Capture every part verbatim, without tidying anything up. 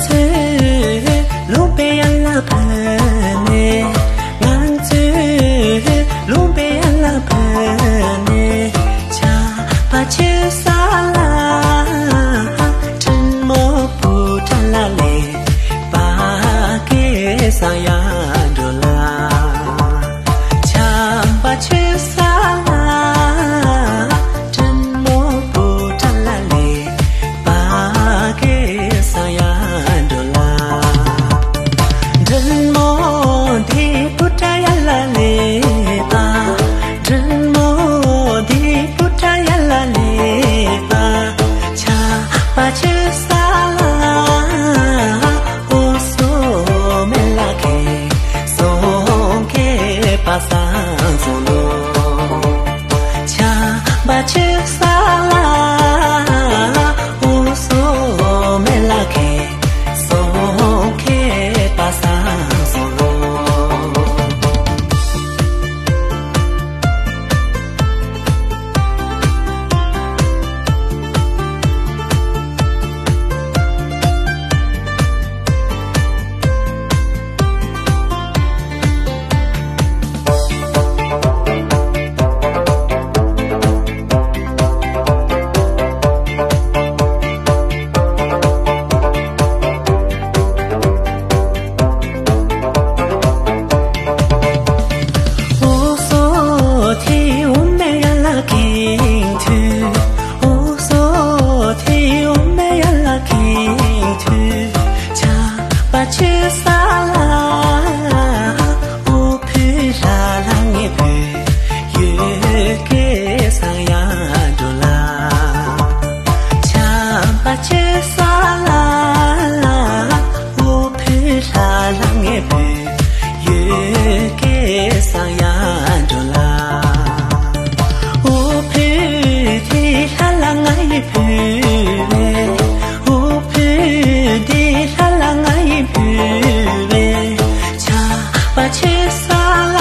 ཚོས་ལུང་པའི་ཡན་ལ་ཕུལ་ནས། ང་ཚོས་ལུང་པའི་ཡན་ལ་ཕུལ་ནས། ཆར་པ་ཆུ་ས་ལ། དྲིན་མོ་བུ་ཁྲ་ལ་ལས། པ་ཀེ་ས་ཡ་འགྲོ་ལ། ཆར་པ་ཆུ་ས་ལ། དྲིན་མོ་བུ་ཁྲ་ལ་ལས། པ་ཀེ་ས་ཡ་འགྲོ་ལ། དྲིན་མོ་དེ་བུ་ཁྲ་ཡ་ལ་ལས་པ། དྲིན་མོ་དེ་བུ་ཁྲ་ཡ་ལ་ལས་པ། ཆར་པ་ཆུ་ས་ལ། འོ་སོ་མེ་ལ་ཁེ། སོང་ཁེ་པ་སང་སོང་ལོ། ཆར་པ་ཆུ་ས་ལ། འོ་སོ་མེ་ལ་ཁེ། སོང་ཁེ་པ་སང་སོང་ལོ། འོ་སོ་ཐི་འོ་མེ་ཡ་ལ་ཁིང་ཐུ། འོ་སོ་ཐི་འོ་མེ་ཡ་ལ་ཁིང་ཐུ། ཆར་པ་ཆུ་ས་ལ། འོ་ཕུ་ལ་ལ་ངེ་བུ། ཡུ་ཀེ་ས་ཡ་འགྲོ་ལ། ཆར་པ་ཆུ་ས་ལ། འོ་ཕུ་ལ་ལ་ངེ་བུ། ཡུ་ཀེ་ས་ཡ་འགྲོ་ལ། འོ་ཕུ་དེ་ལ་ལ་ང་ཡི་བུ་བས། འོ་ཕུ་དེ་ལ་ལ་ང་ཡི་བུ་བས། ཆར་པ་ཆུ་ས་ལ།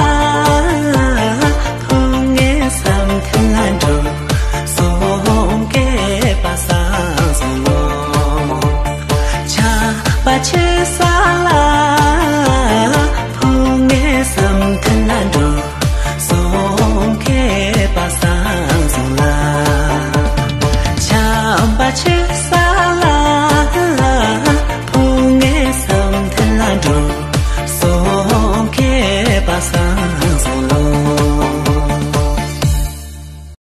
བུ་ངའི་བསམ་དོན་ལ་འགྲོ། སོང་ཁེ་པ་སང་སོང་ལོ། ཆར་པ་ཆུ་ས་ལ། བུ་ངའི་བསམ་དོན་ལ་འགྲོ། སོང་ཁེ་པ་སང་སོང་ལ། ཆར་པ་ཆུ་ས་ལ། བུ་ངའི་བསམ་དོན་ལ་འགྲོ།